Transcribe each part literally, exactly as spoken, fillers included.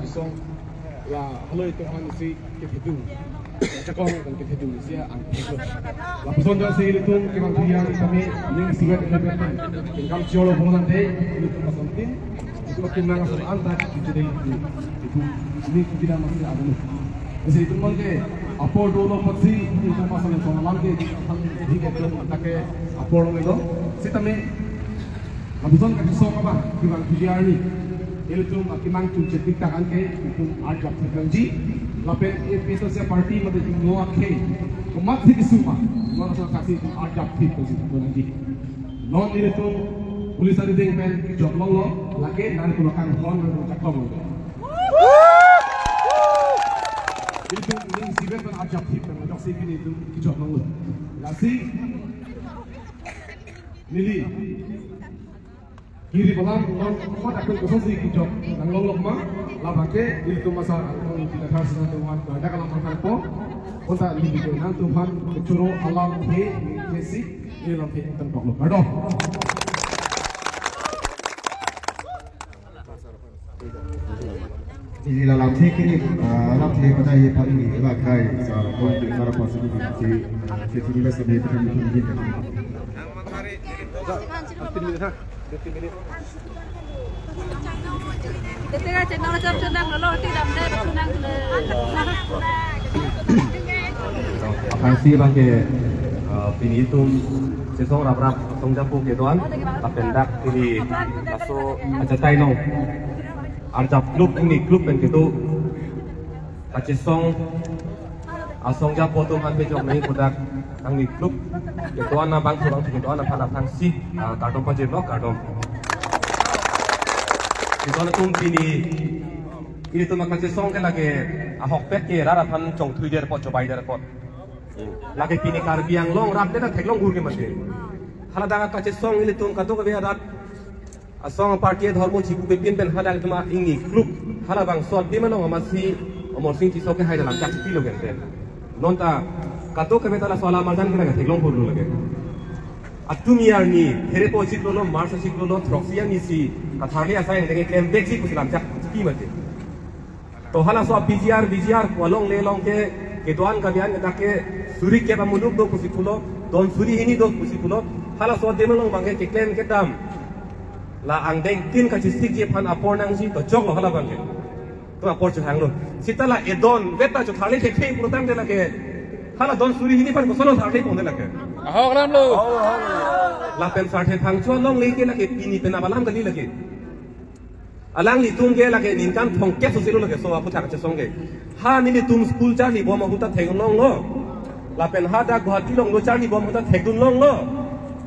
Song la haloi atum aphan si kethedung. Chakong atum kethedung si angthek lo. Lapuson jongsi ilitum kevang pilihan kami ning siwet eleven pen. Kengkam cholo bolang de ilitum asontin. Itum akimang ason anta kithedung. Itum ning kithedung masih ada. Jadi itum mangke apor dolo apotsi itum asal yang song lam ke ham di ke atum ta ke apor lo. Sitame lapuson kachesong abang kevang pilihan ni. Ilitum akimang chunche tik tak an ke itum arjap thek nangji. Lapen A P H L C party mate itum lo akhei komatsi kesung ma, non asal saksi itum arjap thek nangji, nangji. Non ilitum police arideng pen kejok longlo, lake nang kulakang hon nang jakong lo. Ilitum ning siwet pen arjap thek nang, joksi pini itum kejok longlo. Lasi neli kiri balang non kot akun kosonsi kejok nang longlok ma, labang ke ilitum masa angkong kita khas na tuan pada kalam angkang po, kota limit nangtum aphan kechoro alam he, he si, he lam he tentang lo. Kardom. Ili la lamthe kini, ah, lamthe pada ye pari ni la kai sa kon ke para pasi ni si, si si ni la sa ni pari ni ni. Tete ka channel chap channel lo ti dam de tu nang le. Aphrangsi abang ke, ah, pini itum chesong raprap asong japo kedo-an lapen dak pini laso ajatai nong arjap kluk ingni kluk pen kedo kachesong asong japo atum aphan pejok nangji pu dak ingni kluk kedo-an abang kurang kedo-an aphan aphrangsi, ah, kardom pajirlo, kardom. Kedo-an atum pini ilitum akachesong ke lake ahokpet ke rat aphan chongthui der apot, chobai der apot. Lake pini Karbi Anglong rat ke ta theklong gur ke mate. Hala dak akachesong ilitum kadokave arat asong party adhormo chipu pepin pen hala atum ingni kluk, hala bangso adim along amatsi Amarsing Tisso ke hai dalam chak pilo gente. Non ta kadokave ta laso alam arjan ke lake theklong gur lo lake. Atum arni, therepo chiklo lo, March chiklo lo, throksi arni si katharli asai angdeng klem vekji pusi lam chak pi mate. To halaso P G R, V G R pu alongle along ke, kedo-an kami an ke dak ke suri kep amuluk do pusi pulo, don suri hini do pusi pulo, halaso adim along abang ke keklem kedam. La angdeng tin kachisikji aphan apor nangji, to choklo hala abang ke. To apor chehanglo. Sita la edon vet ta chotharli thekthe pulotangte lake hala don suri hini aphan koson lo tharli ponde lake. Ahok lam lo. Lapen sarthe Phangcho alongle ke lake pini pen abalam kali lake. Alanglitum ke lake ningkan thomkep sosilo lake so aphuthak chesong ke. Ha nelitum school charlibom ahut ta theklonglo. Lapen hadak Guwahati along lo charlibom ahut ta thekdunlonglo.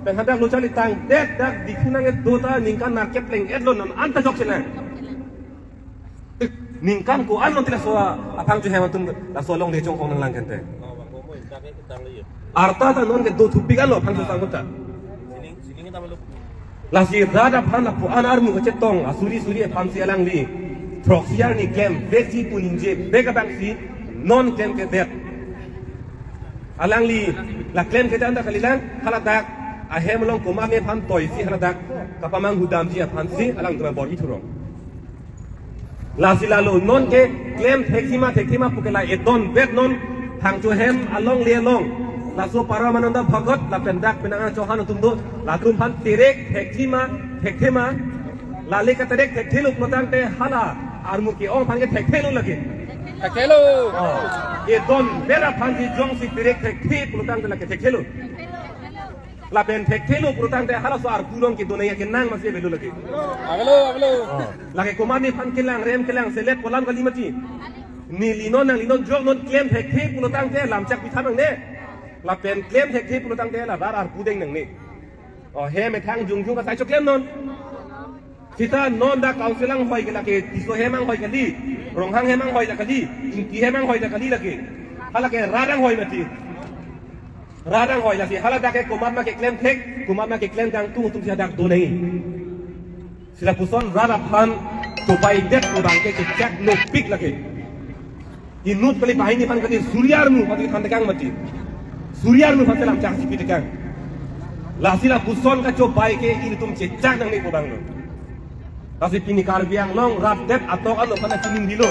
Pen hadak lo charli tangdet dak dikhi nang-et do ta ningkan nerkep pleng-et lo, non anta chokchelang. Ningkan ko-an lo ti laso aphang chu hem atum laso alongle chongkong nanglang kente. Arta ta non ke do thupik an lo aphang chu sangkut ta. Lasi rat aphan lapu-an armu kachetong asuri suri aphan si alangli throksi arni klem vekji pu ningje vek abang si non klem kedet. Alangli la klem kedet anta kalilang, haladak ahem along komatne aphan toisi haladak kapamanghu damji aphan si alangtum abor-i thurong. Lasi lalo non ke klem thekthima thekthima pu ke la edon vet non Phangcho hem alongle along laso Paramananda Bhagat lapen dak penang Chauhan atum do, latum aphan terek thekthima thekthima, lale katerek thekthelo pulotangte hala armu ke-ong aphan ke thekthelo lake. Thekthelo. Oh. Edon vet aphan si jongsi terek thekthe pulotangte lake thekthelo. Lapen thekthelo pulotangte halaso arpu along kedo nangji akenang masi avelo lake. Avelo, avelo. Oh. Lake komatne aphan kelang rem kelang selet kolam kali mati. Neli non nangli non jok non klem thekthe pulotangte lam chak pitha nangne. Lapen klem thekthe pulotangte la rat arpu deng nangne. Oh, hem methang jongjong kasai choklem non. Sita non dak council anghoi ke lake Tisso hem anghoi kali, Ronghang hem anghoi ta kali, Ingti hem anghoi ta kali lake. Halake rat anghoi mati. Rat anghoi lasi haladak ke komat ma keklem thek, komat ma keklem kangtung atum si hadak do nangji. Si lapuson rat aphan chobaidet pu abang ke chechak nopik lake. Inut kali banghini aphan kali, suri armu aphan than tekang mati. Suri armu aphan si lam chak si pi tekang. Lasi lapuson kachobai ke ilitum chechak nangne pu abang lo. Lasi pini Karbi Anglong rat det atok ano kana chiningrilo.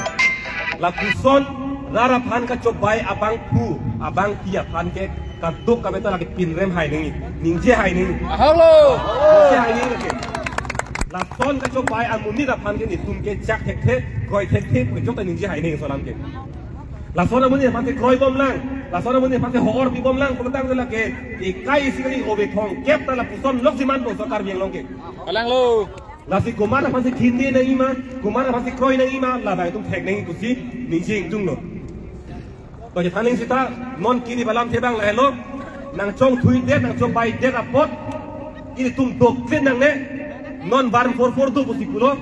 Lapuson rat aphan kachobai abangphu, abangpi aphan ke kadokave ta lake pinrem hai nangji, ningje hai nangji. Ahok lo. Ningje hai nangji lake. Lason kachobai amonit aphan ke netum ke chak thekthe, kroi thekthe, pu jok ta ningje hai nangji laso alam ke. Lason amonit aphan ke kroibomlang, lason amonit aphan ke ho-or pibomlang, pulotangte lake ekai isi kali ove thomkep ta lapuson lok siman bangso Karbi Anglong ke. Kalang lo. Lasi komat aphansi khinte nangji ma, komat aphansi kroi nangji ma, labang itum thek nangji pusi ningje ingtunglo. To chethan nang seta, non kiri alamthe abang lahelo, nangchongthuidet, nangchobaidet apot ilitum doklen nangne, non one four four do pusi pulo.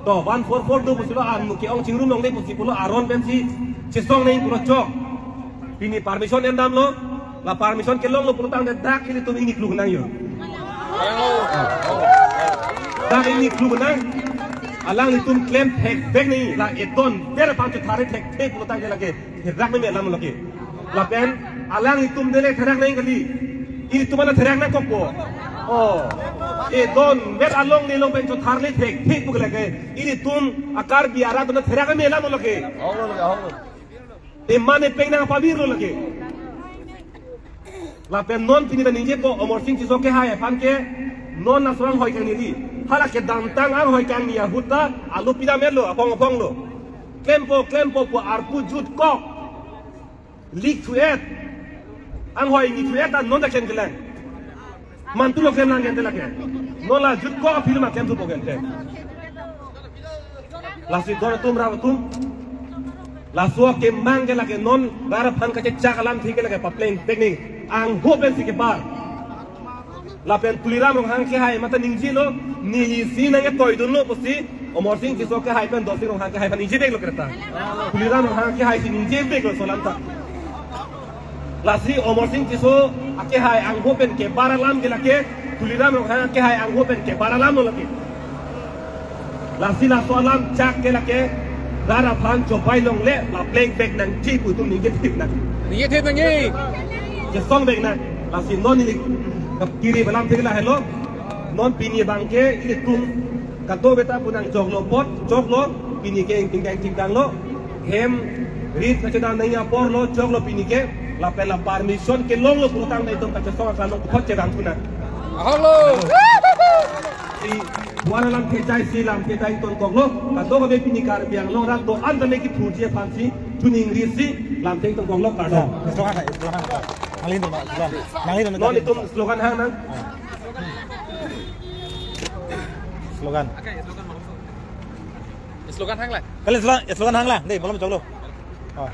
To one four four do pusi lo, an muke ong chingrum longle pusi pulo, aron pensi chesong nangji pulo chok. Pini permission endamlo, la permission kelonglo pulotangte dak ilitum ingni kluk nang yo. Dak ingni kluk nang, alanglitum klemthekvek nangji, la edon ber aphan chothari thekthe pulotangte lake therak meme alam lake. Lapen alanglitum dele therak nangji kali, ilitum ana therak nangkokpo. Oh, edon ber along nelong pen chotharle thekthe pu lake, ilitum a-Karbi arat atum therak meme alam lake. Te mane peng nangpavirlo lake. Lapen non pini ta ningjepo, Amarsing Tisso kehai aphan ke non laso anghoi kangni di. Hala kedamtang anghoi kangni ahut ta alu pidam-etlo, apong aponglo. Klempo, klempo pu arpu jutkok. Lik thu-et. Anghoi ingni thu-et ta non ta klemklelang. Mantu lo klemlang gente lake. Non la jutkok aphi lo ma klemthupo gente. Lasi don atum, rap atum, laso akemang ke lake non rat aphan kachechak alamthe ke lake paplengpleng nangji. Angho pensi kebar. Lapen Tuliram Ronghang kehai mate ningjelo, neli si nangketoidunlo pusi Amarsing Tisso kehai pen Dorsing Ronghang kehai aphan ningjeveklo kreta. Tuliram Ronghang kehai si ningjeveklo laso alam ta. Lasi Amarsing Tisso akehai angho pen kebar alam ke lake, Tuliram Ronghang akehai angho pen kebar alamlo lake. Lasi laso alam chak ke lake, rat aphan chobai longle, la plengvek nangji pu itum ningje thip nang. Ningje thip nangji. Chesongvek nang. Lasi non ili kap kiri alamthe lahelo. Non pini abang ke ilitum kadokave ta pu nangchoklo apot, choklo, pini ke ingting ingting tanglo. Hem rit kachedam nangji aporlo, choklo pini ke, lapen la permission kelonglo pulotangte itum kachesong akalong puthot chedam thu nang. Ahok lo. Si buan alamthe chai si lamthe ta ingtonkoklo, kadokave pini Karbi Anglong arat do-an ta le kiphuji aphansi, chuning ri si, lamthe ingtonkoklo kardom. Slogan hai, slogan hai. Nangli dong, slogan. Nangli dong. Non itum slogan hang nang. Slogan. Slogan hang lang. Kali slogan, slogan hang lang. Dei, malom choklo. Oh.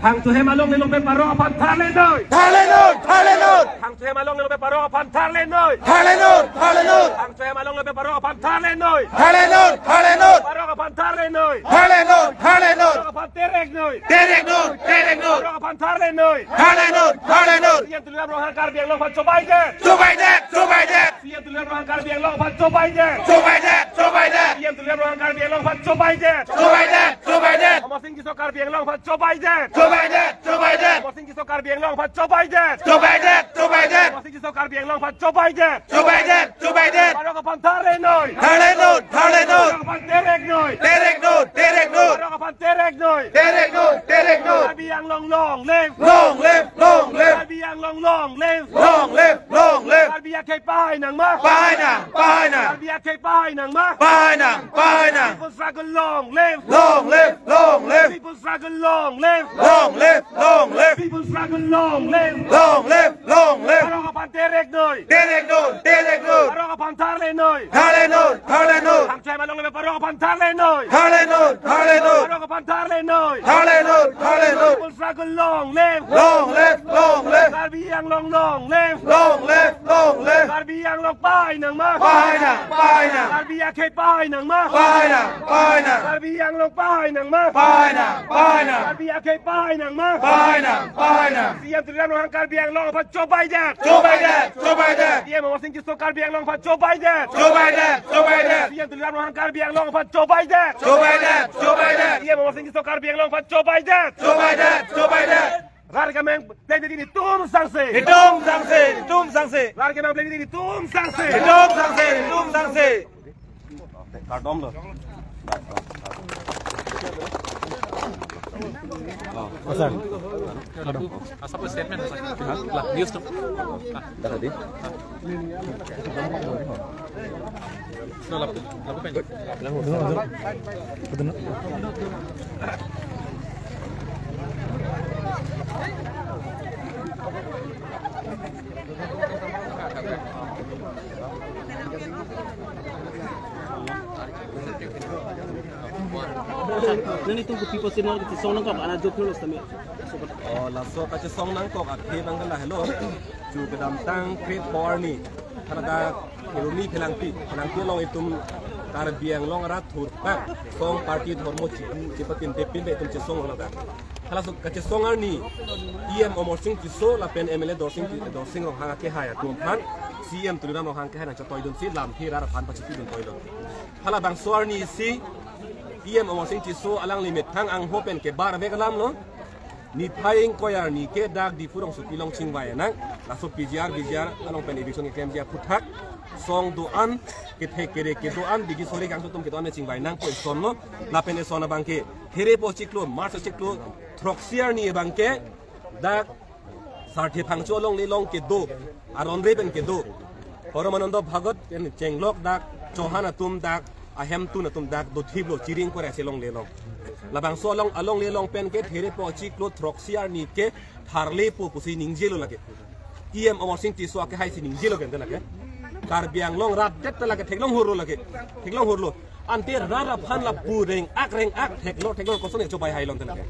Hangso hem along nelong pen parok aphan tharle noi. Tharle noi, tharle noi. Hangso hem along nelong pen parok aphan tharle noi. Tharle noi, tharle noi. Hangso hem along nelong pen parok aphan tharle noi. Tharle noi, tharle noi. Parok aphan tharle noi. Tharle noi, tharle noi. Parok aphan terek noi. Terek noi, terek noi. Parok aphan tharle noi. Tharle noi, tharle noi. C M Tuliram Ronghang Karbi Anglong aphan chobaidet. Chobaidet, chobaidet. C M Tuliram Ronghang Karbi Anglong aphan chobaidet. Chobaidet, chobaidet. C M Tuliram Ronghang Karbi Anglong aphan chobaidet. Chobaidet, chobaidet. Amarsing Tisso Karbi Anglong aphan chobaidet. Chobaidet, chobaidet. Amarsing Tisso Karbi Anglong aphan chobaidet. Chobaidet, chobaidet. Amarsing Tisso Karbi Anglong aphan chobaidet. Chobaidet, chobaidet. Parok aphan tharle noi. Tharle noi, tharle noi. Parok aphan terek noi. Terek noi, terek noi. Parok aphan terek noi. Terek noi, terek noi. Karbi Anglong long live. Long live, long live. Karbi Anglong long live. Long live, long live. Karbi akhei pahai nangma. Pahai nang, pahai nang. Karbi akhei pahai nangma. Pahai nang, pahai nang. People struggle long live. Long live, long live. People struggle long live. Long live, long live. People struggle long live. Long live, long live. Parok aphan terek noi. Terek noi, terek noi. Parok aphan tharle noi. Tharle noi, tharle noi. Hangso hem along le parok aphan tharle noi. Tharle noi, tharle noi. Parok aphan tharle noi. Tharle noi, tharle noi. People struggle long live. Long live, long live. Karbi Anglong long live. Long live, long live. Karbi Anglong pahai nangma. Pahai nang, pahai nang. Karbi akhei pahai nangma. Pahai nang, pahai nang. Karbi Anglong pahai nangma. Pahai nang, pahai nang. Karbi akhei pahai nangma. Pahai nang, pahai nang. C M Tuliram Ronghang Karbi Anglong aphan chobaidet. Chobaidet, chobaidet. C M Amarsing Tisso Karbi Anglong aphan chobaidet. Chobaidet, chobaidet. C M Tuliram Ronghang Karbi Anglong aphan chobaidet. Chobaidet, chobaidet. C M Amarsing Tisso Karbi Anglong aphan chobaidet. Chobaidet, chobaidet. Rat kemang plengdet netum sangse. Netum sangse, netum sangse. Rat kemang plengdet netum sangse. Netum sangse, netum sangse. Kardom lo. Oh, sir. Kardom. Asa po statement, sir. Lah, news to. Dah tadi. Nangtum kopi pusi nangkachesong nangkok, ana jok terus kami. Oh, laso kachesong nangkok athe abang ke lahelo. Chu kedamtang kre-pho arni. Karena Kerumi Phelangpi, Phelangpi along itum Karbi Anglong arat thurpak song party dhormo chipu chipatinte pinbe itum chesong lo dak. Halaso kachesong arni E M Amarsing Tisso lapen M L A Dorsing, Dorsing Ronghang akehai atum aphan C E M Tuliram Ronghang akehai nangchetoidunsi lamthe rat aphan pachipidun toilo. Halabangso arni si E M Amarsing Tisso alangli methang angho pen kebar vek alam lo. Niphai ingkoi arni ke dak Diphu rongsopi along chingvai nang. Laso P G R, V G R along pen eviction keklemji aphuthak. Song do-an, kethek kere kedo-an, bigi sore kangso atum kedo-an chingvai nangpo eson lo. Lapen eson abang ke here po chiklo, March chiklo throksi arni abang ke dak Sarthe Phangcho alongle along kedo, aron re pen kedo, Paramanando Bhagat pen chenglok dak Chauhan atum dak ahemtun atum dak dothiplo Chiring Kore ase alongle along. Labangso along alongle along pen ke here po chiklo throksi arni ke tharlepo pusi ningjelo lake. E M Amarsing Tisso akehai si ningjelo ke ante lake. Karbi Anglong rat det ta lake theklong hurlo lake. Theklong hurlo. Ante rat aphan lapu reng-ak reng-ak theklo theklo koson chobai hailo ante lake.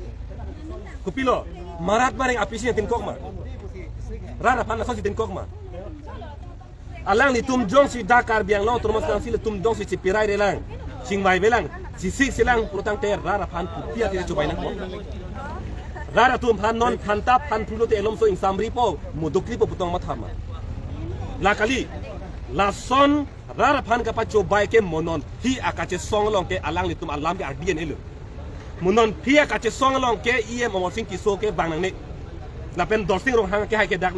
Kopilo, marat mareng apisi nangtinkok ma. Rat aphan laso si tinkok ma. Alanglitum jongsi dak Karbi Anglong Autonomous Council atum jongsi chipirai relang, chingvai velang, chisik selang pulotangte rat aphan pupi athe chobai nangkok. Rat atum aphan non phanta phan phrulote elomso ingsamripo, mudukripo putong mathama. La kali, lason rat aphan kapachobai ke mo nonphi akachesong along ke alanglitum alam ke ardi en-elo. Mo nonphi akachesong along ke E M Amarsing Tisso ke vang nangne. Lapen Dorsing Ronghang akehai ke dak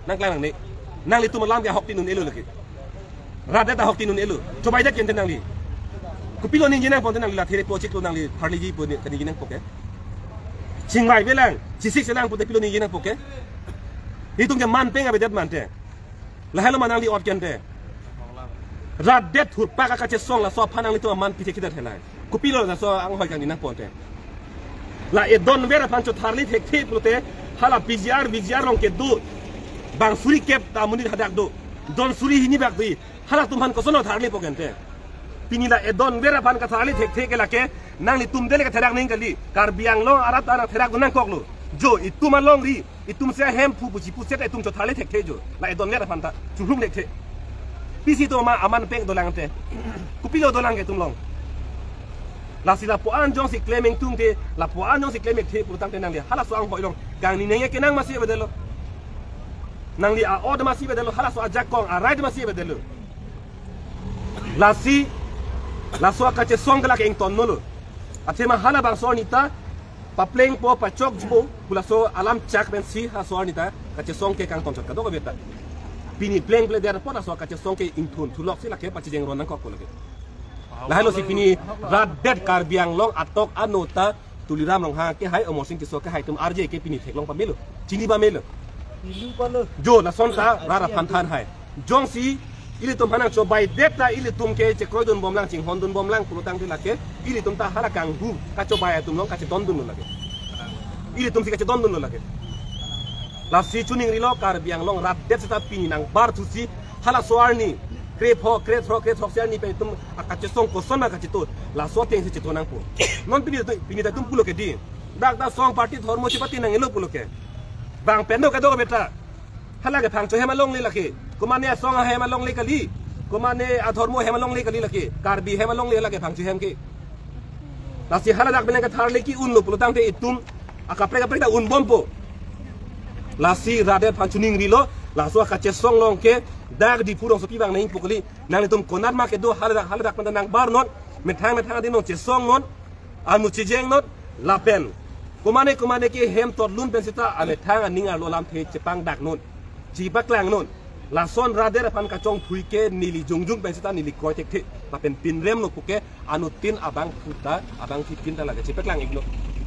nangklang nangne. Nanglitum alam ke ahokti un-elo lake. Rat det ahokti un-elo. Chobai det ke ante nangli. Kopilo ningje nangpo ante nangli la here po chiklo nangli tharleji pu ne kaningje nangpo ke. Chingvai velang, chisik selang pute pilo ningje nangpo ke. Itum ke man peng avedet ma ante. Lahelo ma nangli ot ke ante. Rat det thurpak akachesong laso aphan nanglitum aman pithe kidat henai. Kopilo laso anghoi kangni nangpo ante. La edon ver aphan chotharli thekthe pulote hala P G R, V G R along kedo. Bang suri kep ta amonit hadak do. Don suri hini bak do. Halatum aphan koson tharlipo ke ante. Pini la edon ver aphan katharli thekthe ke lake nanglitum dele katherak ning kali. Karbi Anglong arat ta nangtherak nangkoklo. Jo itum alongri. Itum si ahemphu pusi puset itum chotharli thekthe jo. La edon ver aphan ta chulung thekthe. Pisi itum ama aman peng dolang ante. Kopilo dolang ke itum along. Lasi lapu-an jongsi klem ingtungte, lapu-an jongsi klem ingthe pulotangte nangli halaso anghoi along kangni nangji kenang masi avedetlo. Nangli a-ot masi avedetlo, halaso ajakong a-right masi avedetlo. Lasi, laso akachesong ke lake ingtonnolo. Athema halabangso arni ta paplengpo pachokpo pu laso alam chak pensi halaso arni ta kachesong ke kangton chot kadokave ta. Pini plengpledet apot laso akachesong ke ingthunthuloksi lake pachijeng ron nangkokpo lake. Lahelo si pini rat det Karbi Anglong atok ano ta Tuliram Ronghang akehai, Amarsing Tisso akehai atum arje ke pini theklong pamelo. Chini pamelo. Ilu palo. Jo lason ta rat aphan thanhai. Jongsi ilitum aphan nangchobaidet ta ilitum ke chekroidunbomlang chinghondunbomlang pulotangte lake ilitum ta hala kanghu kachobai atum along kachedondunlo lake. Ilitum si kachedondunlo lake. Lasi choningrilo Karbi Anglong rat det seta pini nangbarthusi halaso arni krepho, krethro, krethroksi arni pen itum akachesong koson ma kacheto. Laso atengsi cheto nangpo. Non pini tu, pini ta itum pulo ke di. Dak dak song party dhormo chipati nangelo pulo ke. Bang pen do kadokave ta. Hala ke Phangcho hem alongle lake. Komane asong ahem alongle kali. Komane adhormo hem alongle kali lake. Karbi hem alongle lake Phangcho hem ke. Lasi hala dak beleng katharli ke-unlo pulotangte itum akaprek kaprek ta unbompo. Lasi rat det aphan choningrilo, laso akachesong along ke dak Diphu rongsopi vang nangpo kali. Nanglitum konat ma kedo hala dak hala dak penta nangbar non. Methang methang adi non chesong non. Anu chijeng non lapen Komane komane ke hem totlun pen seta amethang aning arlo alamthe chepangdak non, chepaklang non. Lason rat det aphan kachongthui ke neli jongjung pen seta neli kroi thekthe. Lapen pinrem lo puke anuttin abangphu ta, abangphi tin ta lake chepaklang iklo.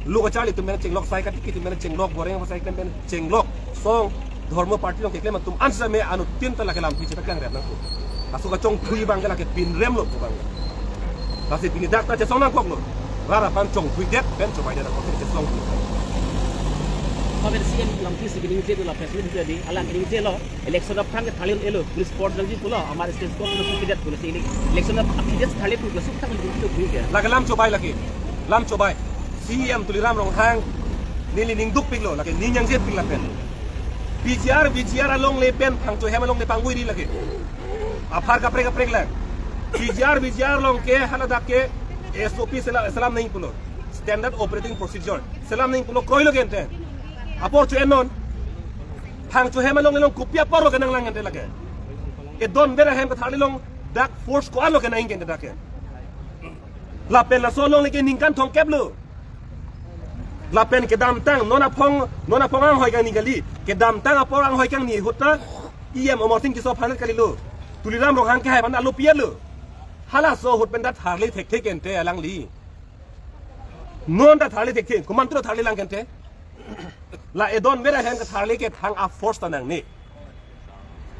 Lo kacharli atum pen chenglok, sai katiki atum pen chenglok, boreng sai pen chenglok, song, dhormo party along keklem atum an same anuttin ta lake lamthe chepaklang rem nangkok. Laso kachongthui abang ke lake pinrem lo pu abang. Lasi pini dak ta chesong nangkoklo. Rat aphan chongthui det pen chobei det aphan chesong. Pamen C M lamthe si keningje lo, la press meet dia di, alang keningje lo. Election aphan ke tharli un-elo, police court nangji pulo, amar state court lo supidet pulo si ini. Election aphan dia tharli pulo, suk tang lo pulo ke. Lake lam chobei lake. Lam chobei. C M Tuliram Ronghang neli ning dukpiklo, lake ning nangje pik lapen. P G R, V G R alongle pen, Phangcho hem alongle pangvoi ri lake. Aphar kaprek kaprek lang. P G R, V G R along ke haladak ke S O P selam, selam nangji pulo. Standard Operating Procedure. Selam nangji pulo kroilo ke ente. Apor cho-en non. Phangcho hem alongle along kopi apor lo kenanglang ente lake. Edon bera hem katharli along dak force ko-an lo kenangji ke ente dak ke. Lapen laso alongle ke ningkan thomkep lo. Lapen kedamtang non aphong, non aphong anghoi kangni kali. Kedamtang apor anghoi kangni ahut ta E M Amarsing Tisso aphan kalilo. Tuliram Ronghang kehai aphan alo pi-etlo. Halaso ahut pen ta tharli thekthe ke ente alangli. Non ta tharli thekthe, komantu tharli lang ke ente. La edon bera hem katharli ke thang a-force ta nangne.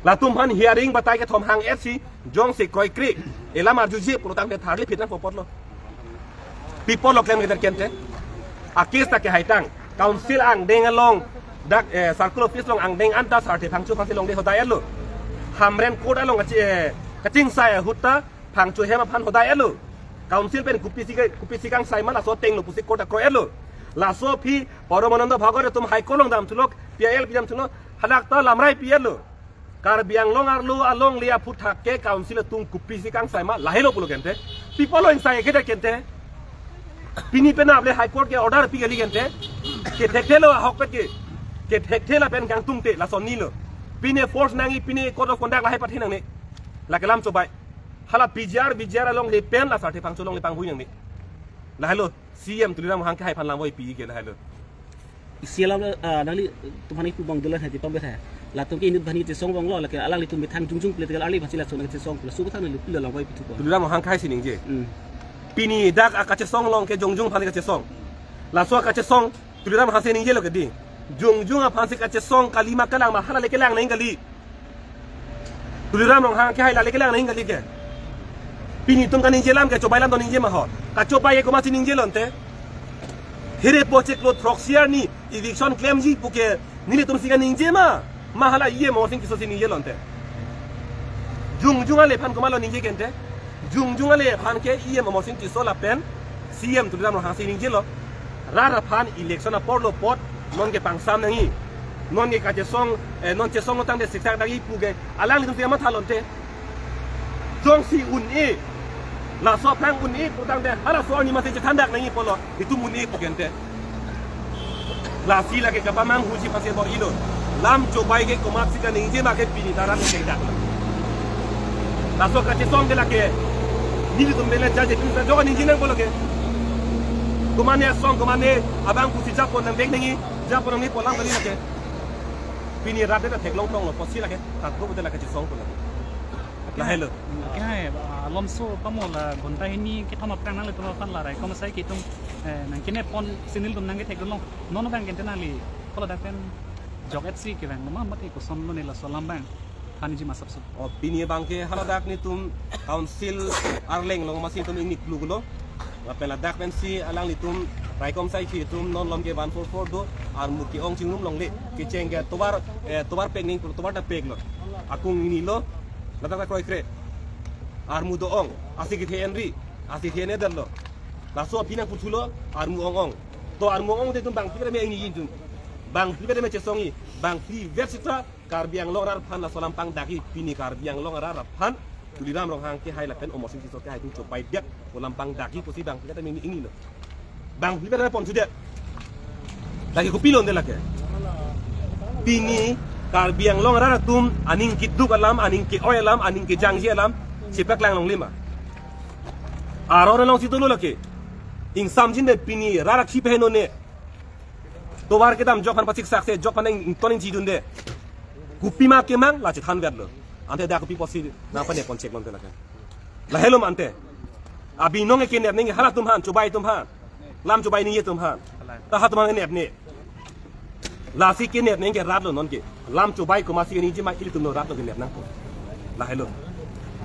Latum aphan hearing batai kethom hang-et si, jongsi kroikre, elam arjuji pulotangte tharli phit nangpo apotlo. Pi apotlo klem ke ente. A-case ta kehai tang. Council angdeng along, dak, eh, circle office along angdeng anta sarthe Phangcho aphansi longde hodai-etlo. Hamren court along kachi-, eh, kachingsai ahut ta, Phangcho hem aphan hodai-etlo. Council pen kopisi ke, kopisi kangsai ma laso ateng lo pusi court akroi-etlo. Laso aphi Paramananda Bhagwat atum High Court along damthulo, P I L pidamthulo, hadak ta lamrai pi-etlo. Karbi Anglong arlo alongle aphuthak ke council atum kopisi kangsai ma, lahelo pulo ke ente. Pi apotlo ingsai ke dak ke ente. Pini penap le High Court ke order pi kali ke ente. Kethekthelo ahokpet ke. Kethekthela pen kangtungte lason ni lo. Pine force nangji, pine code of conduct lahai pathe nangne. Lake lam chobei. Hala P G R, V G R alongle pen la sarthe Phangcho alongle pangvoi nangne. Lahelo, C M Tuliram Ronghang kehai aphan lamvoi pi ke lahelo. Isi alam, ah, nanglitum aphan ipu abang dolan hadi pambet hai. Latum ke inut aphan chesong abang lo, lake alanglitum methang jongjung political arli aphansi lason chesong, laso kotha nangli pilo lamvoi pithu ko. Tuliram Ronghang kehai si ningje. Hmm. Pini dak akachesong along ke jongjung aphan kachesong. Laso akachesong Tuliram Ronghang si ningjelo ke di. Jongjung aphansi kachesong kali ma, kalang ma, hala le kelang nangji kali. Tuliram Ronghang kehai la le kelang nangji kali ke. Pini itum kaningje alam ke chobei alam do ningje ma ho. Kachobei ke komatsi ningjelo ente. Here pocheklo throksi arni eviction klemji puke nelitum si kaningje ma. Ma hala E M Amarsing Tisso si ningjelo ente. Jongjung ale aphan komatlo ningje ke ente. Jongjung ale aphan ke E M Amarsing Tisso lapen C M Tuliram Ronghang si ningjelo. Rat aphan election apor lo apot non ke pangsam nangji. Non ke kachesong, eh, non chesong tangte siksak nangji pu ke alanglitum si mathalo ente. Jongsi un-e, laso aphrang un-e pulotangte halaso arni masi chethandak nangji apotlo, itum un-e pu ke ente. Lasi lake kapamanghuji aphansi bor-ilo. Lam chobei ke komatsi kaningje ma ke pini ta rat kengdak lo. Laso kachesong ke lake nelitum bela jaje pini ta jo kaningje nangpo lake. Komane asong, komane abangphu si japon nangvek nangji, japon nangji pu alam kali lake. Pini rat det ta theklong tong lo apotsi lake. Thakko bote lake chesong pu lake. Lahelo. Kehai, ah, alomso pamo la ghonta hini kethom aphrang nanglitum aphan la raikom asai ke itum, eh, nangkenep pon si nelitum nangkethek dun long. Non abang ke ente nangli, kola dak pen jok-et si kevang lo ma mate koson lo ne laso alam abang thanji ma sapso. O, pini abang ke haladak netum council arleng along masi itum ingni kluklo. Lapen ladak pensi alanglitum raikom asai ke itum non malom ke one four four do, armu ke-ong chingrum longle, kecheng ke tovar, eh, tovar pek nangji pulo, tovar ta peklo. Akung ingnilo, ladak ta kroikre. Armu do-ong, ase kethe enri, ase kethe en-edetlo. Laso aphi nangputhulo, armu ong-ong. To armu ong-ong te itum bangphli pen me ingni itum. Bangphli pen me chesongji, bangphli vet sita, Karbi Anglong arat aphan laso alam pangdakji, pini Karbi Anglong arat aphan Tuliram Ronghang kehai lapen Amarsing Tisso kehai atum chobei det pu alam pangdakji pusi bangphli pen me ingnilo. Bangphli pen me ponsudet. Lake kopilo ente lake. Pini Karbi Anglong arat atum aning keduk alam, aning ke-oi alam, aning kejangji alam chepaklang longle ma. Aron alongsi dolo lake. Ingsamjin de pini rat akhei peheno ne. Tovar kedam jok aphan pachiksak se, jok aphan ington ingchidunde. Kopima kemang la chethan vetlo. Ante dak kopi pusi nangpane konchek lonte lake. Lahelo mante. Abinong kenep nangji halatum aphan, chobai atum aphan. Lam chobai nangji atum aphan. Ta halatum aphan kenep ne. Lasi kenep nangji ke rat lo nonke. Lam chobai komatsi nangji ma ilitum lo rat lo kenep nangpo. Lahelo.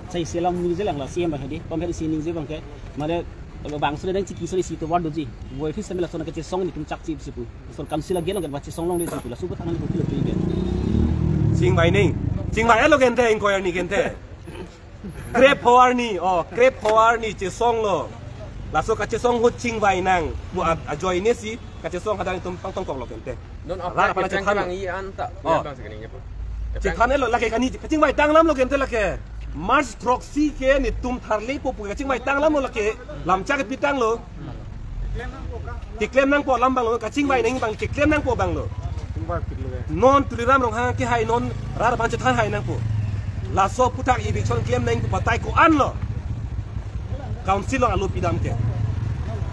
Sai selam ningje lang la C M abang hedi. Pom hedi si ningje abang ke. Mane bangso deng chiki soli si tovar doji. Voi phis samela sona kachesong nelitum chakche pusi pu. Son council agelo ke ba chesong longleji pu. Laso aputhak nangli kopi lo pu ke. Chingvai nang. Chingvai lo gente, inquiry ni gente. Krep hour ni, oh, krep hour ni chesong lo. Laso kachesong ahut chingvai nang. Pu a-, ajoine si kachesong hadak nelitum pangtongkok lo gente. Non rat aphan aphrang chethan lo. Kelang i anta. Oh. Bang sekening ya, Pak. Chethan lo lake kani, kachingvai tanglam lo gente lake. March throksi ke nelitum tharlepo pu kachingvai tanglam lo lake. Lamchak kepitang lo. Keklem nangpo alam abang lo, kachingvai nang abang, keklem nangpo abang lo. Non Tuliram Ronghang kehai non rat aphan chethan hai nangpo. Laso aputhak eviction klem nangpo batai ko-an lo. Council along alo pidam ke.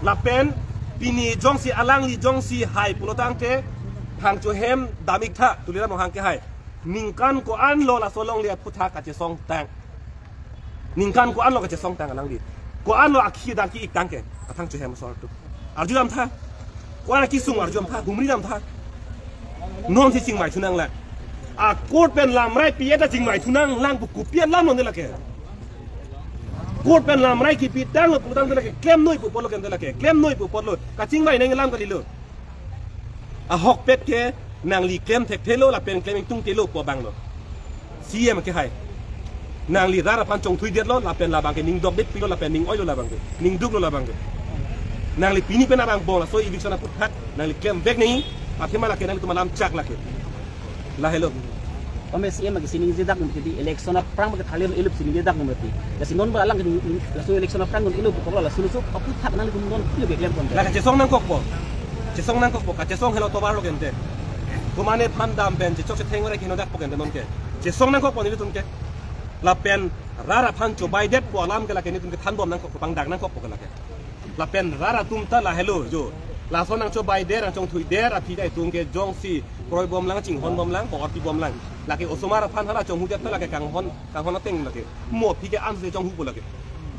Lapen pini jongsi alangli jongsi hai pulo tangte thang chohem dam-ik tha Tuliram Ronghang kehai. Ningkan ko-an lo laso alongle aputhak kachesong tang. Ningkan ko-an lo kachesong tang alangli. Ko-an lo akhi daki ik tang ke. Athang chohem asor atum. Arju dam tha. Ko-an akisung arju dam tha. Humri dam tha. Non si chingvai thu nang la. A court pen lamrai pi-et ta chingvai thu nang lang pu kopi alam lo ne lake. Court pen lamrai kepitang lo putang te lake. Klem noi pu apot lo ken te lake. Klem noi pu apot lo. Kachingvai nang alam kalilo. Ahokpet ke nangli klem thekthelo lapen klem ingtungtelo pu abang lo. C M kehai. Nangli rat aphan chongthuidetlo lapen labang ke ning dokdet pilo lapen ning oilo labang ke. Ning duklo labang ke. Nangli pini pen abang bong laso eviction aputhak nangli klem vek nangji. Athema lake nanglitum alam chak lake. Lahelo. Pame C M ke si ningje dak mati election aphrang ke thalir ilup si ningje dak mati. Lasi non ba alang ke ning, ning, laso election aphrang ilup ko laso laso aputhak nanglitum non pilo ke klem pon. La kachesong nangkokpo. Chesong nangkokpo, kachesong helo tovar lo gente. Komane phan dam pen chechok chetheng ore kino dakpo gente nonke. Chesong nangkokpo nelitum ke. Lapen rat aphan chobaidetpo alam ke lake nelitum kethan bom nangkokpo, pangdak nangkokpo ke lake. Lapen rat atum ta lahelo jo. Laso nangchobaidet, nangchongthuidet aphi ta itum ke jongsi kroi bomlang, chinghon bomlang, pa-orpi bomlang. Lake osomar aphan hala chonghudet ta lake kanghon, kanghon ateng lake. Mo aphi ke anse chonghupo lake.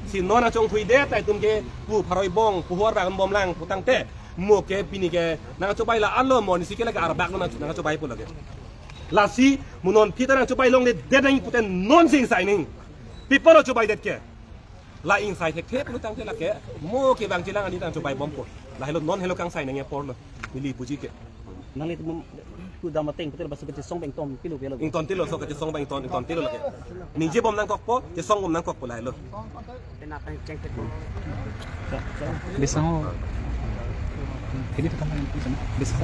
Si non nangchongthuidet ta itum ke pu pharoi bong, pu horbak bomlang, pu tangte. Mo ke pini ke nangchobai la-an lo, mo nisi ke lake arbak lo nang, nangchobaipo lake. Lasi mo non aphi ta nangchobai longledet nangji pute non si ingsai nang. Pi apot lo chobaidet ke. La ingsai thekthe pulo tangte lake mo ke bang chelang ani tang chobai bompo. Lahelo non helo kangsai nangji apor lo. Neli buji ke. Nangli tum ku dam ateng putar basu kachesong abang ington pilo pilo. Ingtontelo, so kachesong abang ington, ingtontelo lake. Ningje bom nangkokpo, chesong bom nangkokpo lahelo. Bisa ho. Kini tekan lagi di sana. Bisa.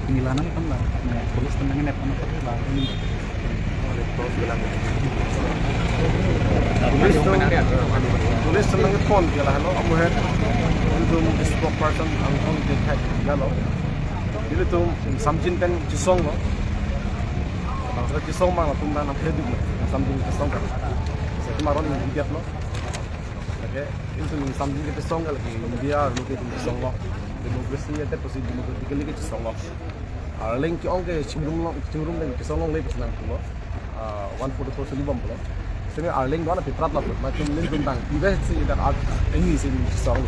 Ini lana kan lah. Police tenang ini apa apa lah. Police tenang, police tenang pon dia lahelo, amu het. Untuk spokesperson angkon dia lahelo. Ilitum samjin pen chesong lo. Bangso chesong abang latum dan nangpeduk lo. Samjin chesong kan. Satu maron yang dibiak lo. Oke, ilitum samjin ke chesong ke lake India lo ke chesong lo. Democracy ya, te pusi democratically ke chesong lo. Arleng ke-ong ke chingrum lo, chingrum leng chesong longle pusi nangpulo. Ah, one forty-four suli bomlo. Sini arleng do-an aphi prat lo, macam nelitum tang. Ibe si dak art ini si chesong.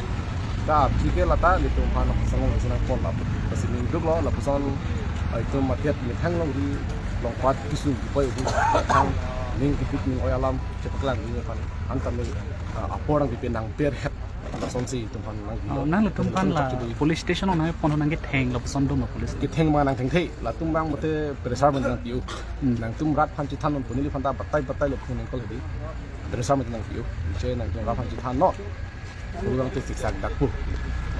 Ta aphi ke lata nelitum aphan chesong lo, si nangpon lo. Pusi ningduk lo, lapuson, ah, itum mathiat methang longri, longpat kisu, kipoi ubi, thang, ning kipik ning oi alam, chepaklang ning aphan. Antam lo, ah, apor nangpipe nangberhet. Lasonsi itum aphan nang. Oh, nangtum aphan la police station nangpon nangketheng lapuson dum police. Ketheng ma nangthengthe, latum abang mate pressure abang nangpi-u. Hmm. Nangtum rat aphan chethan non pu neli aphan ta batai batai lo pu nangkol hedi. Pressure abang nangpi-u. Je nangtum rat aphan chethan non. Pulo abang te siksak dak pu.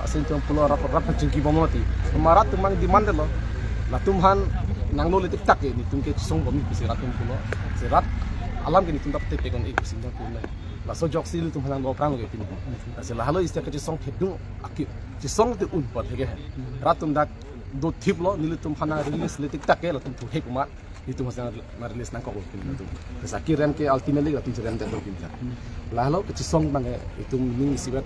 Asin tum pulo rat rat aphan chingki bom lo ti. Ma rat atum abang demand lo. Latum aphan nanglole tik tak ke nelitum ke chesong bom pusi rat atum pulo. Si rat alam ke nelitum ta pete pekon ik pusi nelitum pulo. Laso ajoksi nelitum aphan nanglo aphrang lo ke pini. Lasi lahelo isi kachesong thedung aki. Chesong te un pat hege. Rat atum dak dothip lo, nelitum aphan nang-release le tik tak ke latum thu hek umat. Nelitum aphan nang-release nangkok lo pini latum. Lasi kirem ke ultimately latum cherem det lo pini. Lahelo kachesong abang ke itum ning isivet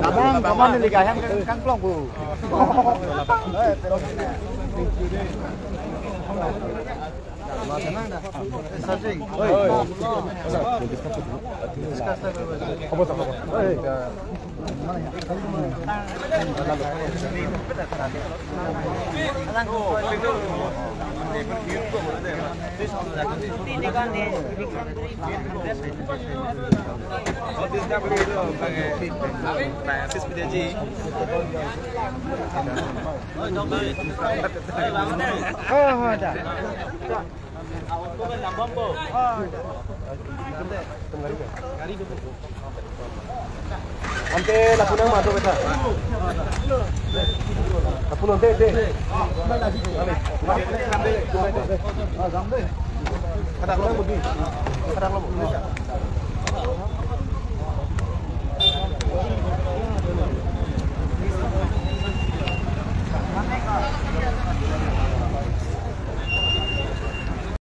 Abang, kapan ni liga hem kang klong bu. Ante lapu nang madu beta. Lapu nang de de. Khadak lo budi. Khadak lo budi.